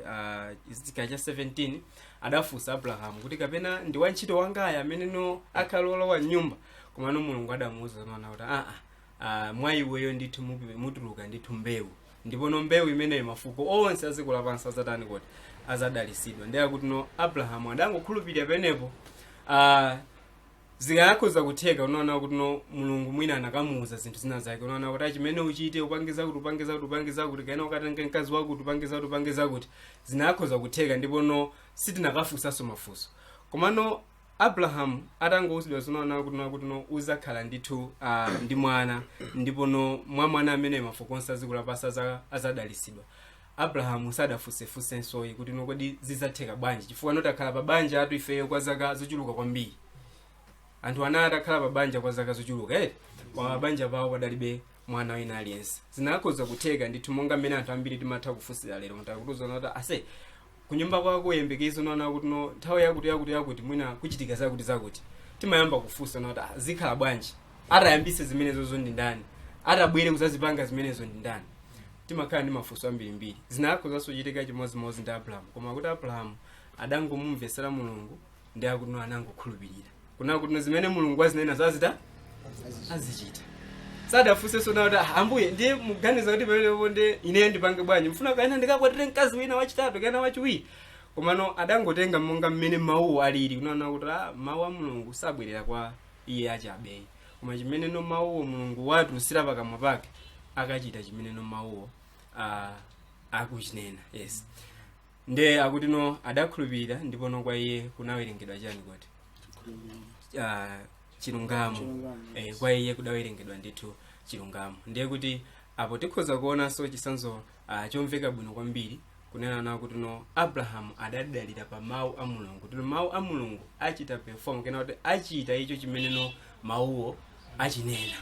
Speaker 1: chika cha 17, adafunsa Abrahamu kuti, "Kapena ndi wantchito wangaya amene no akhale wolowa nyumba?" Komano Mulungu adamuwuza nona kuti mwa iweyo ndithu mutuluka ndithu mbewu, ndipo no mbewu imeneyo mafuko onse aziko lapansi azatani kuti? Azadalisidwa. Ndiye kuti no Abrahamu adangokhulupirira penepo. Zikanakhoza kutheka unaona kuti no Mulungu mwina anakamuuza zinthu zina zake, unaona kuti chimene uchite, upange zakuti, upange zakuti, upange zakuti, kaena ukatenga mkazi wakuti, upange zakuti, upange zakuti. Zinakhoza kutheka, ndipo no sitinakafunsanso mafunso. Komano Abrahamu atangouzidwa zinaona kuti no uzakhala ndithu ndi mwana, ndipo no mwa mwana amene mafuko onse aziko lapansi azadalisidwa, Abrahamu sadafunsefunsensoyi kuti no kodi zidzatheka bwanji? Chifukwa no takhala pa banja atu ifeyo kwa zaka zochuluka kwambiri. Anthu ana atakhala pa banja kwa zaka zochuluka eti, koma pabanja pawo padalibe mwana wina aliyense. Zinakhoza kutheka ndithu monga mmene anthu ambiri timatha kufunsira lero, mutakutiuzana kuti ase kunyumba kwako uyembekeze unaona kuti no nthawi yakuti yakuti yakuti mwina kuchitika zakuti zakuti, timayamba kufunsa na kuti zikhala bwanji? Atayambise zimenezozo ndi ndani? Atabwere kuzazipanga zimenezo ndi ndani? Timakhala ndi mafunso ambirimbiri. Zinakhozanso kuchitika chimodzimodzi ndi Abrahamu, koma kuti Abrahamu adangomumvesera Mulungu ndi akuti no anangokhulupirira kuna kuti no zimene Mulungu azinena zazita azichita. Sadafunsenso nawo kuti, "Ah, Ambuye, ndiye muganiza kuti pamenepo ndi ineyo ndipange bwanji? Mfuna kaena ndikakwatire mkazi wina wachitatu kaena wachiwiri?" Komano adangotenga monga mmene mawuwo alili, kunaona kuti mawu a Mulungu sabwerera kwa iye achabeyi, koma chimene no mawuwo Mulungu watulutsira pakamwa pake akachita chimene no mawuwo akuchinena. Yes, nde akuti no adakhulupirira ndipo no kwa iye kunawerengedwa chani kuti chilungamo.
Speaker 2: Chilungamo.
Speaker 1: Kwa iye kudawerengedwa ndithu chilungamo. Ndiye kuti apo tikhoza kuonanso chitsanzo chomveka bwino kwambiri, kunena nawo kuti no Abrahamu adadalira pa mawu a Mulungu, kuti mawu a Mulungu achita perform, kena kuti achita icho chimene no mawuwo achinena.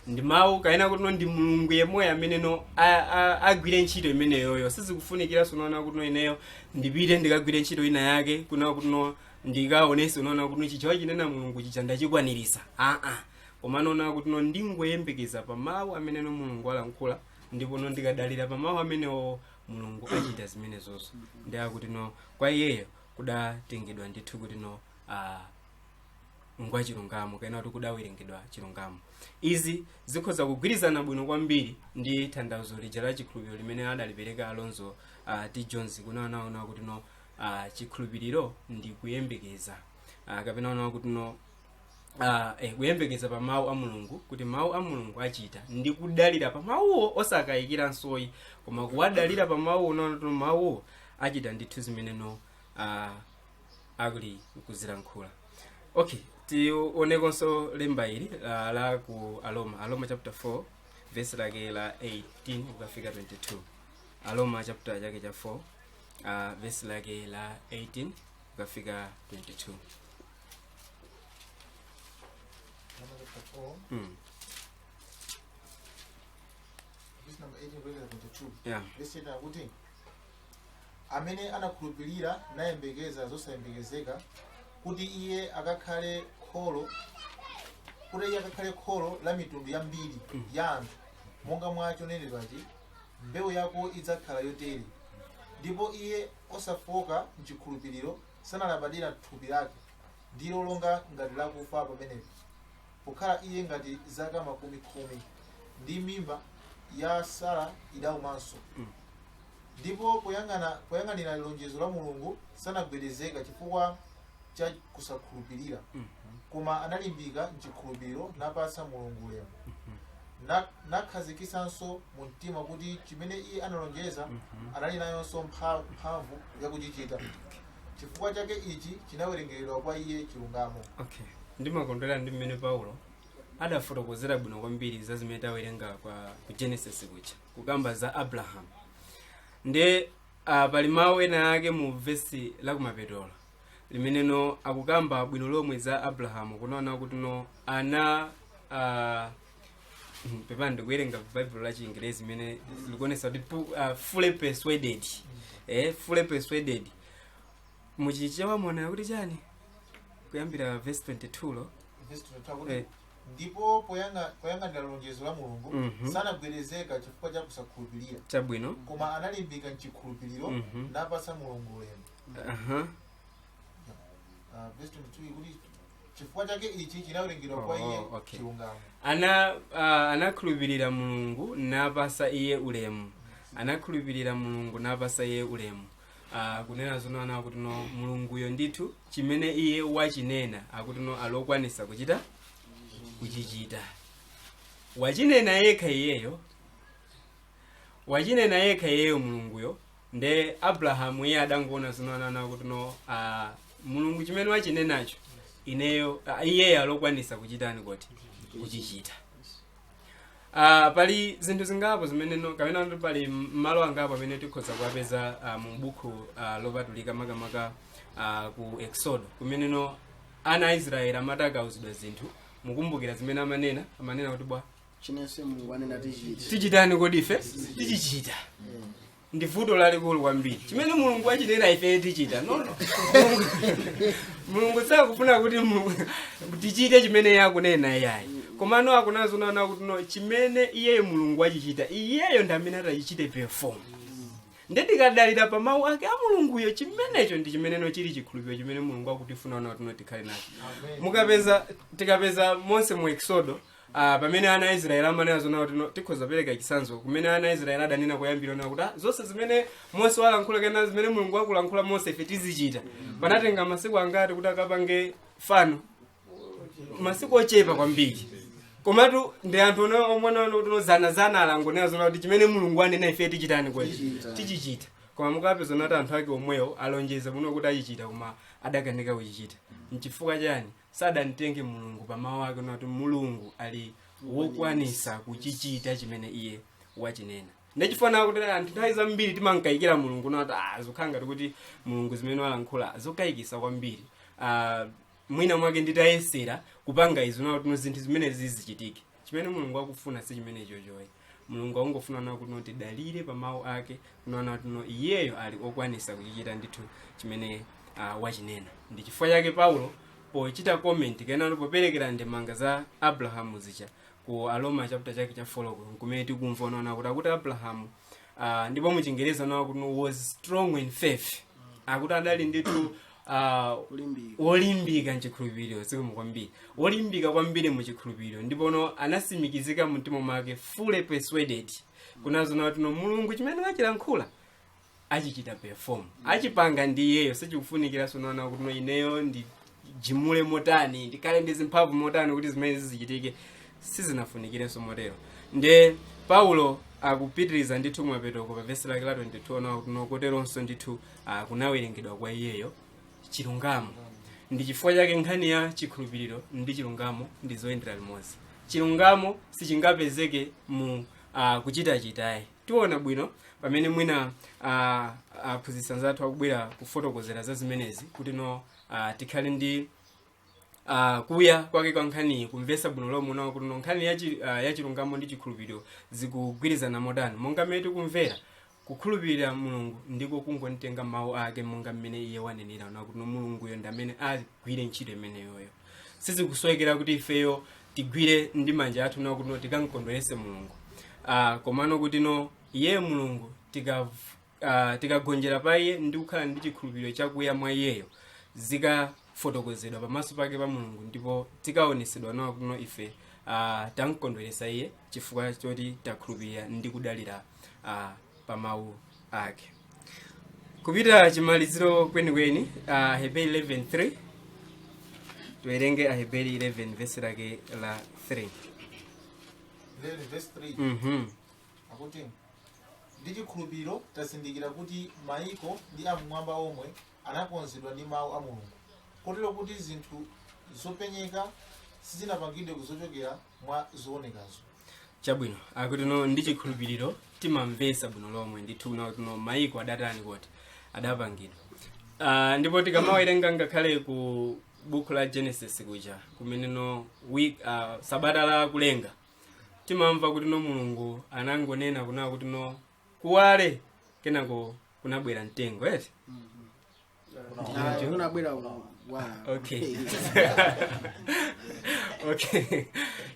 Speaker 1: Ndi mawu kaena kuti no ndi Mulungu yemweyo amene no agwire ntchito imeneyoyo. Sizikufunikiranso unaona kuti no ineyo ndipite ndikagwire ntchito ina yake kuna kuti no ndikaonese unaona kuti no chichawa chinena Mulungu chicha ndachikwanirisa. Aa, koma noona kuti no ndingoyembekeza pa mawu amene no Mulungu alankhula, ndipo no ndikadalira pa mawu amenewo Mulungu achita zimenezozo. Ndi akuti no kwa iyeyo kudatengedwa ndithu kuti no ngwachilungamo, kapena kuti kudawerengedwa chilungamo. Izi zikhoza kugwirizana bwino kwambiri ndi tanthauzo lija la chikhulupiriro limene adalipereka Alonzo T Jones, kunaonaona kuti no chikhulupiriro ndi kuyembekeza, kapena ona kuti no kuyembekeza pa mawu a Mulungu, kuti mawu a Mulungu achita, ndi kudalira pa mawuwo, osakayikiransoyi, koma kuwadalira pa mawuwo, unaona kuti mawuwo achita ndithu zimene no akuli kuzilankhula. Okay, tionekonso lemba ili la ku Aloma, Aloma chapter 4 verse lake la 18 kukafika 22. Aloma chapter chake cha 4, verse lake la 18 kukafika 22.
Speaker 3: Roma chapter 4, verse number 18 kulekeza 22. Verse 8 akuti, amene anakhulupirira nayembekeza zosayembekezeka, kuti iye akakhale kholo la mitundu yambiri ya anthu, monga mwa chonenedwachi, mbewu yako idzakhala yotere. Ndipo iye osafoka mchikhulupiriro sanalabadira thupi lake, ndilo longa ngati lakufa pamenepo, pokhala iye ngati zaka 10, ndi mimba ya Sara idaumanso. Ndipo poyang'anira lonjezo la Mulungu sanagwedezeka chifukwa cha kusakhulupirira, koma analimbika mchikhulupiriro napatsa Mulungu ulemu, nakhazikisanso mu mtima kuti chimene iye analonjeza anali nayonso mphamvu yakuchichita. Chifukwa chake ichi chinawerengeredwa kwa iye chilungamo.
Speaker 1: Okay, ndimakondwera ndi mmene Paulo adafotokozera bwino kwambiri za zimene tawerenga kwa ku Genesis kuja, kukamba za Abraham. Ndi pali mawu ena ake mu vesi la kumapetola limeneno akukamba bwino lomwe za Abrahamu, kunaona kuti no ana pepani, ndikuwerenga Bible la Chingerezi imene likuonesa kuti fully persuaded, fully persuaded. Muchichewa muona kuti chani kuyambira verse 22 lo?
Speaker 3: Verse 22 akuti, ndipo poyang'anira lonjezo la Mulungu sanagwedezeka chifukwa cha kusakhulupirira, koma analimbika mchikhulupiriro napatsa Mulungu ulemu. Verse 22 ikuti, chifukwa chake ichi chinawerengedwa kwa iye chilungamo.
Speaker 1: Anakhulupirira Mulungu napasa iye ulemu. Anakhulupirira Mulungu napasa iye ulemu. Kunena zoona kuti no Mulunguyo ndithu chimene iye wachinena akuti no alokwanisa kuchita kuchichita. Wachinena yekha iyeyo, wachinena yekha iyeyo Mulunguyo. Nde Abrahamu iye adangoona zinoanana kuti no Mulungu chimene wachinenacho ineyo, iyeyo alokwanisa kuchitani kuti kuchichita. Pali zinthu zingapo zimene no kapena kuti pali malo angapo amene tikhoza kuwapeza mu buku lopatulika, makamaka ku Exodo, kumene no ana a Israeli amati akauzidwa zinthu, mukumbukira zimene amanena? Amanena kuti bwa
Speaker 2: Chinense Mulungu anena tichite.
Speaker 1: Tichitani kodi ife? Tichichita. Ndi vuto lalikulu kwambiri. Chimene Mulungu achinena ife tichita? No, no. Mulungu sakufuna kuti tichite chimene iye akunena iyayi. Komano akunazonana kuti no, chimene iyeyo Mulungu achichita, iyeyo ndi amene atachichite perform. Nde tikadalira pa mawu ake a Mulunguyo, chimenecho ndi chimeneno chili chikhulupiriro chimene Mulungu akutifuna ona kuti tikhale nacho.
Speaker 3: Amen.
Speaker 1: Mukapeza, tikapeza monse mu Exodo, pamene ana a Israeli amanena zona kuti no, tikhoza pereka chitsanzo kumene ana a Israeli adanena koyambira ona kuti zonse zimene Mose walankhula kena zimene Mulungu akulankhula Mose ife tizichita. Panatenga masiku angati kuti akapange fano? Masiku ochepa kwambiri. Komatu ndi anthu omwe kuti zanazana alangonena zona kuti chimene Mulungu anena ife tichitani kwechi?
Speaker 2: Tichita.
Speaker 1: Tichichita. Koma mukapeza nati anthu ake omwewo alonjeza muno kuti achichita, koma adakanika kuchichita. Nchifukwa chani? Sadamtenge Mulungu pa mawu ake nati Mulungu ali wokwanisa kuchichita chimene iye wachinena. Ndechifana kuti anthu nthawi zambiri timankayikira Mulungu nati zikukhala ngati kuti Mulungu zimene walankhula zokayikisa kwambiri, mwina mwake nditayesera kupanga izo nakuti no zinthu zimene zizichitike. Chimene Mulungu akufuna si chimene chochoyi. Mulungu akungofuna na kuti no tidalire pa mawu ake, kunaona kuti no iyeyo ali okwanisa kuchichita ndithu chimene wachinena. Ndi chifukwa chake Paulo pochita comment kenano poperekera ndemanga za Abrahamu zija ku Aroma chapter chake cha 4, kumene tikumva unaona kuti akuti Abrahamu, ndipo muchingereza nawo kuti was strong in faith, akuti adali ndithu
Speaker 2: Kulimbika.
Speaker 1: Wolimbika mchikhulupiriro. Zikomo kwambiri. Wolimbika kwambiri muchikhulupiriro, ndipo anasimikizika mumtima mwake, fully persuaded kunazona kuti no Mulungu chimene wachilankhula achichita perform, achipanga ndi iyeyo. Sichikufunikiranso naona kuti no ineyo ndijimule motani, ndikhale ndi zimphamvu motani kuti zimene zizichitike. Sizinafunikirenso motero. Nde Paulo akupitiriza ndithu mwapetoko pa vesi lake la 22 ona kuti no koteronso ndithu kunawerengedwa kwa iyeyo chilungamo. Ndi chifukwa chake nkhani ya chikhulupiriro ndi chilungamo ndi zoyendera limodzi. Chilungamo sichingapezeke mu kuchitachitayi. Tiona bwino pamene mwina aphunzitsi anzathu akubwera kufotokozera za zimenezi, kuti no tikhale ndi kuya kwake kwa nkhaniyi, kumvetsa bwino lomwe unawo kuti no nkhani ya chilungamo ndi chikhulupiriro zikugwirizana motani. Monga mmene tikumvera, kukhulupirira Mulungu ndiko kungonitenga mawu ake monga mmene iye wanenera, na kuti no Mulunguyo ndi amene agwire ntchito imeneyoyo. Sizikusowekera kuti ifeyo tigwire ndi manja athu na kuti no tikamkondwerese Mulungu, komano kuti no iye Mulungu tikagonjera pa iye ndi kukhala ndi chikhulupiriro chakuya mwa iyeyo, zikafotokozedwa pamaso pake pa Mulungu, ndipo tikaonesedwa nawo kuno ife tamkondweresa iye chifukwa choti takhulupirira ndi kudalira pa mawu ake. Kupita chimaliziro kwenikweni, Heberi 11:3. Tiwerenge Aheberi 11 vesi lake la 3.
Speaker 3: 11 verse 3. Akuti, ndi chikhulupiriro tazindikira kuti maiko ndi am'mwamba omwe anakonzedwa ndi mawu a Mulungu, kotero kuti zinthu zopenyeka sizinapangidwe kuzochokera mwa zoonekazo.
Speaker 1: Chabwino. Akuti no ndi chikhulupiriro timamvetsa bwino lomwe ndithu kuti no maiko adatani kuti adapangidwa. Ndipo tikamawerenga ngakhale ku buku la Genesis kuja, kumene no week, sabata la kulenga, timamva kuti no Mulungu anangonena kuna kuti no kuwale, kenako kunabwera mtengo, eti?
Speaker 2: Kunabwera wala.
Speaker 1: Okay,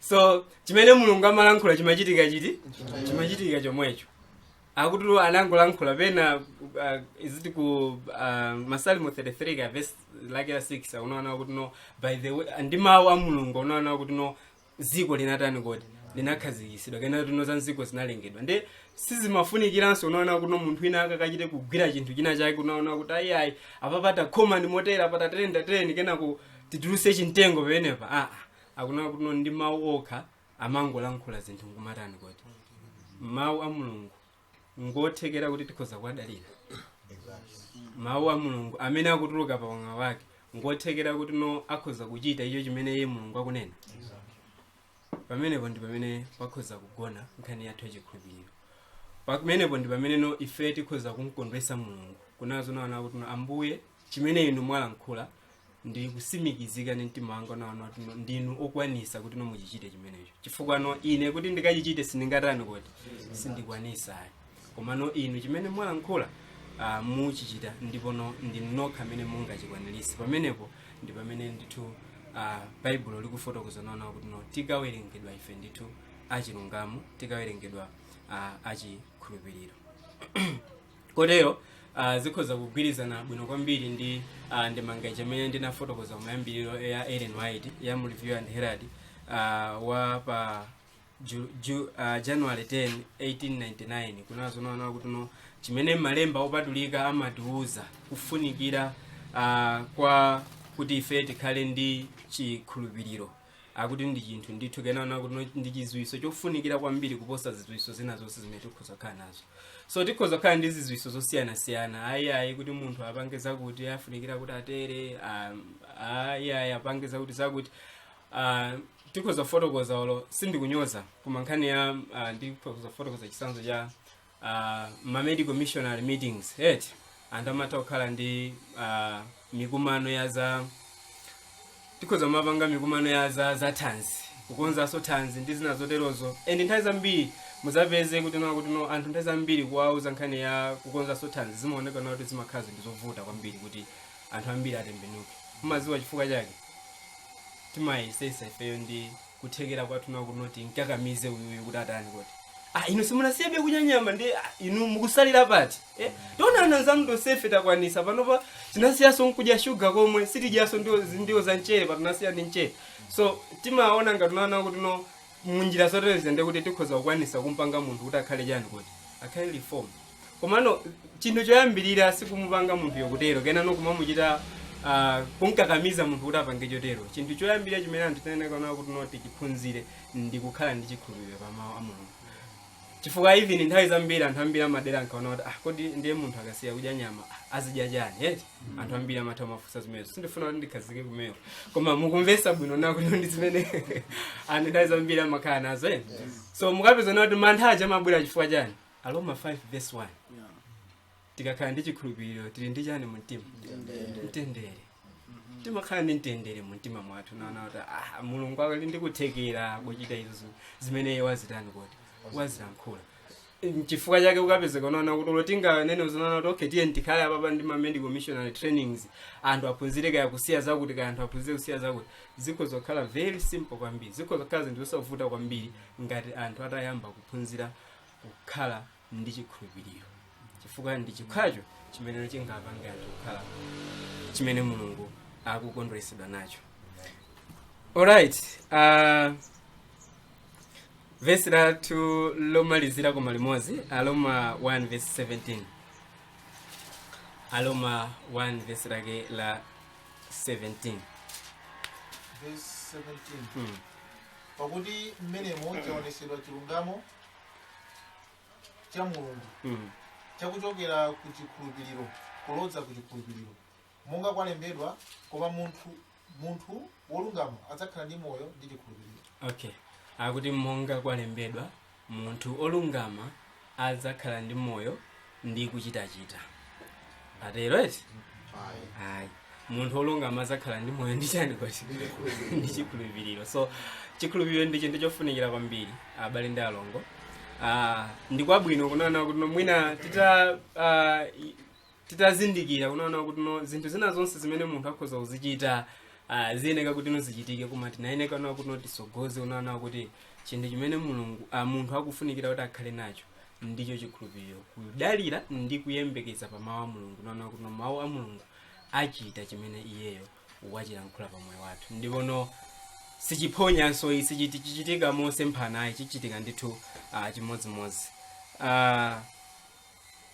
Speaker 1: so chimene Mulungu amalankhula chimachitika chiti? Chimachitika chomwecho. Akuti anangolankhula pena, iziti ku Masalimo 33 ka verse lake la 6, akunaona kuti no by the way ndi mawu a Mulungu akunaona kuti no dziko linatani kodi? Linakhazikitsidwa, kena kuti no za mdziko zinalengedwa. Nde sizimafunikiranso unaona kuti no munthu wina akakachite kugwira chinthu china chake, unaona kuti ayiayi, apa patakhoma ndi motera, patatereni tatereni, kenako tituluse chimtengo pamenepa. Aa, akunaona kuti no ndi mawu okha amangolankhula, zinthu nkumatani kodi? Mawu a Mulungu ngothekera kuti tikhoza kuwadalira. Mawu a Mulungu amene akutuluka pakamwa pake ngothekera kuti no akhoza kuchita icho chimene iye Mulungu akunena. Pamenepo ndi pamene pakhoza kugona nkhani yathu yachikhulupiriro. Pamenepo ndi pamene no ife tikhoza kumkondwesa Mulungu kunazo naona kuti no Ambuye, chimene inu mwalankhula ndi kusimikizika ndi mtima wanga naona kuti no ndinu okwanisa kuti no muchichite chimenecho, chifukwa no ine kuti ndikachichite sindingatani kuti sindikwanisa ayi, koma no inu chimene mwalankhula muchichita, ndipo no ndinu nokha amene mungachikwaniritse. Pamenepo ndi pamene ndithu Baibulo likufotokoza naona kuti no, tikawerengedwa ife ndithu achilungamo, tikawerengedwa achikhulupiriro. Kotero zikhoza kugwirizana bwino kwambiri ndi ndemanga chimene ndinafotokoza kumayambiriro ya Ellen White ya mu Review and Herald wa pa January 10 1899, kunazo naona kuti no, chimene malemba opatulika amatiuza kufunikira kwa kuti ife tikhale ndi chikhulupiriro, akuti ndi chinthu ndithu kenaona kuti no, ndi chiziwiso chofunikira kwambiri kuposa ziziwiso zina zonse zimene tikhoza kukhala nazo. So tikhoza kukhala ndi ziziwiso zosiyanasiyana, ayi ayi, kuti munthu apange zakuti afunikira kuti atere, ayi ayi, apange zakuti zakuti. Tikhoza kufotokoza, olo sindikunyoza, koma nkhani ya ndikhoza kufotokoza chitsanzo cha ma medical missionary meetings eti. Anthu amatha kukhala ndi mikumano ya za, tikhoza mapanga mikumano ya za thanzi, kukonzanso thanzi ndi zina zoterozo. And nthawi zambiri muzapeze kuti no, kuti no, anthu nthawi zambiri kuwauza nkhani ya kukonzanso thanzi zimaoneka na kuti zimakhala zinthu zovuta kwambiri kuti anthu ambiri atembenuke. Mumaziwa chifukwa chake? Timayesesa ifeyo ndi kuthekera kwathu nakuti nkakamize uyuyu kuti atani, kuti inu simunasiyebe kudya nyama ndi inu mukusalira pati, eh? Tionana nzanu tonsefe takwanisa panopa, tinasiyaso nkudya shuga komwe, sitidyaso ndiwo za mchere pa, tinasiya ndi mchere. So timaona ngati unaona kuti no, munjira zotereza ndi kuti tikhoza kukwanisa kumpanga munthu kuti akhale chani, kuti akhale reform. Komano chinthu choyambirira sikumupanga munthu yokutero, kenano kumamuchita kunkakamiza munthu kuti apange chotero. Chinthu choyambirira chimene anthu tiyenera kuti no, tichiphunzire ndi kukhala ndi chikhulupiriro pa mawu a Mulungu, chifukwa even nthawi zambiri anthu ambiri amadera ankaona kuti kodi ndiye munthu akasiya kudya nyama, azidya chani eti? Anthu ambiri amatha mafunsa zimenezo. Sindifuna kuti ndikhazike kumeko, koma mukumvesa bwino na kuti ndi zimene anthu nthawi zambiri amakhala nazo, eh? So mukapeza kuti mantha aja amabwera chifukwa chani? Aroma 5 verse 1. Tikakhala ndi chikhulupiriro tili ndi chani mu mtima? Mtendere. Timakhala ndi mtendere mu mtima mwathu, naona kuti Mulungu ali ndikuthekera kuchita izo zimene iye wazitani, kuti wazilankhula. Chifukwa chake ukapezeka unaona kuti ulo tinganene uzonaona kuti okay, tiye tikhale apapa ndi ma medical missionary trainings, anthu aphunzire kaya kusiya zakuti, kaya anthu aphunzire kusiya zakuti, zikhoza kukhala very simple kwambiri, zikhoza kukhala zinthu zosavuta kwambiri ngati anthu atayamba kuphunzira kukhala ndi chikhulupiriro, chifukwa ndi chikhacho chimene chingapange anthu kukhala chimene Mulungu akukondweresedwa nacho. Alright, vesi lathu lomalizira koma limodzi, Aroma 1 verse 17. Aroma 1 verse lake la 17.
Speaker 3: Verse 17. Pakuti mmenemo chaonesedwa chilungamo cha Mulungu chakuchokera ku chikhulupiriro kulodza ku chikhulupiriro, monga kwalembedwa, koma munthu wolungama adzakhala ndi moyo ndi chikhulupiriro.
Speaker 1: Okay, akuti monga kwalembedwa, munthu olungama adzakhala ndi moyo ndi kuchitachita. Atero eti? Ayi, munthu olungama adzakhala ndi moyo ndi chani koti? Ndi chikhulupiriro. So chikhulupiriro ndi chinthu chofunikira kwambiri, abale ndi alongo. Ndi kwabwino kunaona kuti no, mwina titazindikira kunaona kuti no, zinthu zina zonse zimene munthu akhoza kuzichita ziyeneka kuti no, zichitike, koma tinayeneka kunaona kuti no, tisogoze kunaona kuti chinthu chimene Mulungu, munthu akufunikira kuti akhale nacho ndicho chikhulupiriro, kudalira ndi kuyembekeza pa mawu a Mulungu, naona kuti no, mawu a Mulungu achita chimene iyeyo wachilankhula pa moyo wathu, ndipo sichiphonyanso, sichiti chichitika mosemphana ayi, chichitika ndithu chimodzimodzi.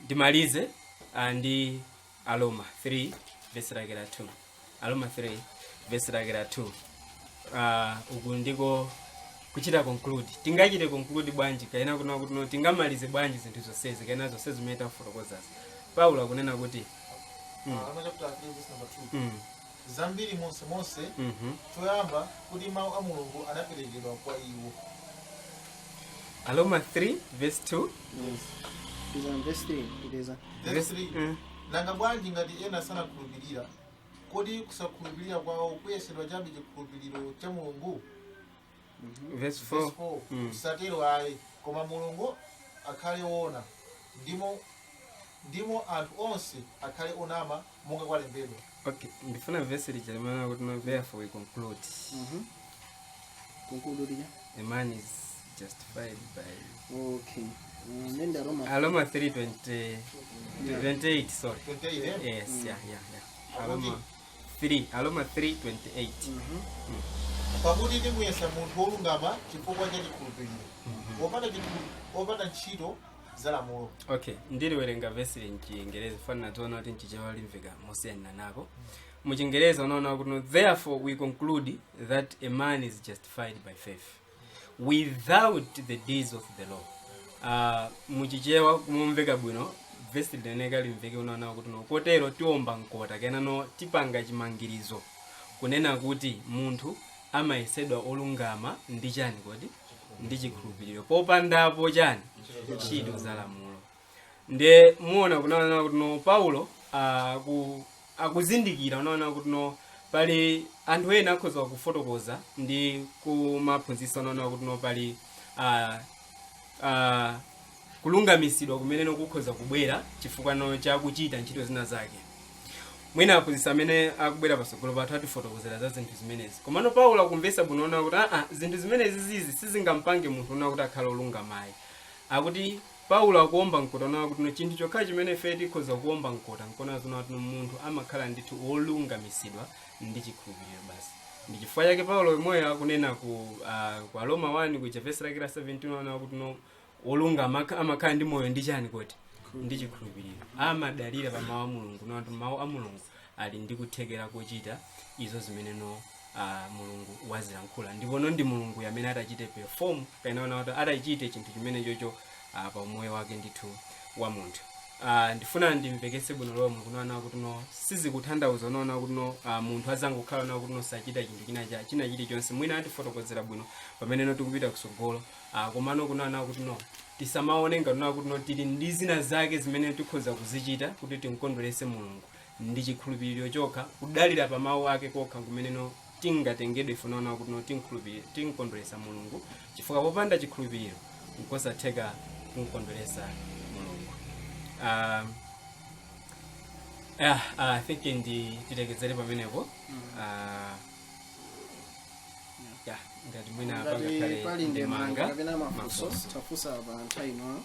Speaker 1: Ndimalize ndi Aroma 3 verse lake la 2. Aroma 3 verse lake la 2. Uku ndiko kuchita conclude. Tingachite conclude bwanji kaena kuna kuti no, tingamalize bwanji zinthu zonsezi kaena zonse zimene tafotokozazi? Paulo akunena kuti
Speaker 3: Aroma chapter 3 verse number 2. Zambiri monse monse, choyamba kuti mawu a Mulungu anaperekedwa kwa iwo.
Speaker 1: Aroma 3 verse 2.
Speaker 2: Yes. Is on verse 3. It is.
Speaker 3: Verse 3. Nanga bwanji ngati ena sanakhulupirira? Kodi kusakhulupirira kwawo kuyesedwa chabe chikhulupiriro cha Mulungu?
Speaker 1: Verse 4.
Speaker 3: Verse 4. Satero ayi, koma Mulungu akhale woona ndimo. Ndimo anthu onse akhale onama, monga kwalembedwa.
Speaker 1: Okay, ndifuna vesi lija limene kuti no, "Therefore we conclude."
Speaker 2: Conclude lija.
Speaker 1: A man is justified by
Speaker 2: Okay. Nenda Roma.
Speaker 1: Aroma 3 20 28, sorry.
Speaker 3: 28, eh?
Speaker 1: Yes, yeah. Aroma 3, Aroma 3 28.
Speaker 3: Pakuti timuyesa munthu wolungama chifukwa cha chikhulupiriro, wopanda ntchito za lamulo.
Speaker 1: Okay, ndiliwerenga vesi mchingerezi, fanira tiona kuti mchichewa limveka mosiyana nako. Muchingereza unaona kuti no, "Therefore we conclude that a man is justified by faith without the deeds of the law." Muchichewa kumumveka bwino vesi lineneka limveke, unaona kuti no, kotero tiomba mkota kenano tipanga chimangirizo kunena kuti munthu amayesedwa olungama ndi chani kodi? Ndi chikhulupiriro, popandapo chani? Ntchito za lamulo. Ndiye muona kunaona kuti no, Paulo akuzindikira unaona kuti no, pali anthu ena akhoza kufotokoza ndi kumaphunzitsa unaona kuti no, pali kulungamisidwa kumene nokukhoza kubwera chifukwa no chakuchita ntchito zina zake. Mwina aphunzitsi amene akubwera patsogolo pathu atifotokozera za zinthu zimenezi, komano Paulo akumvetsa bwino ona kuti aa, zinthu zimenezi zizi sizingampange munthu ona kuti akhale olungamayi. Akuti Paulo akuomba mkota ona kuti no, chinthu chokha chimene ife tikhoza kuomba mkota nkona zona kuti no, munthu amakhala ndithu wolungamisidwa ndi chikhulupiriro basi. Ndi chifukwa chake Paulo yemweyo akunena ku Aroma 1 kuja vesi lake la 17, ona kuti no, wolungama amakhala ndi moyo ndi chani koti? Ndi chikhulupiriro. Amadalira pa mawu a Mulungu, nati mawu a Mulungu ali ndi kuthekera kochita izo zimene no Mulungu wazilankhula, ndipo ndi Mulungu amene atachite perform kapena kuti atachite chinthu chimene chocho pa umoyo wake ndithu wa munthu. Ndifuna ndimvekese bwino lomwe kunaona kuti no, sizikutanthauza unaona kuti no, munthu azangokhala nawo kuti no, sachita chinthu china chilichonse. Mwina atifotokozera bwino pamene no tikupita kusogolo. Komano kunaona kuti no, tisamaone ngati kuti no, tili ndi zina zake zimene tikhoza kuzichita kuti timkondwerese Mulungu. Ndi chikhulupiriro chokha, kudalira pa mawu ake kokha kumene no tingatengedwe ife naona kuti no, tinkondweresa Mulungu, chifukwa popanda chikhulupiriro nkosatheka kumkondweresa Mulungu. Yeah, I think ndi tilekezere pamenepo. Yeah, ngati mwina
Speaker 2: ngati
Speaker 1: pangakhale
Speaker 2: pali ndemanga
Speaker 1: ndemanga,
Speaker 2: kapena mafunso,
Speaker 1: mafunso.
Speaker 2: tafunsa pa nthawi inoyo.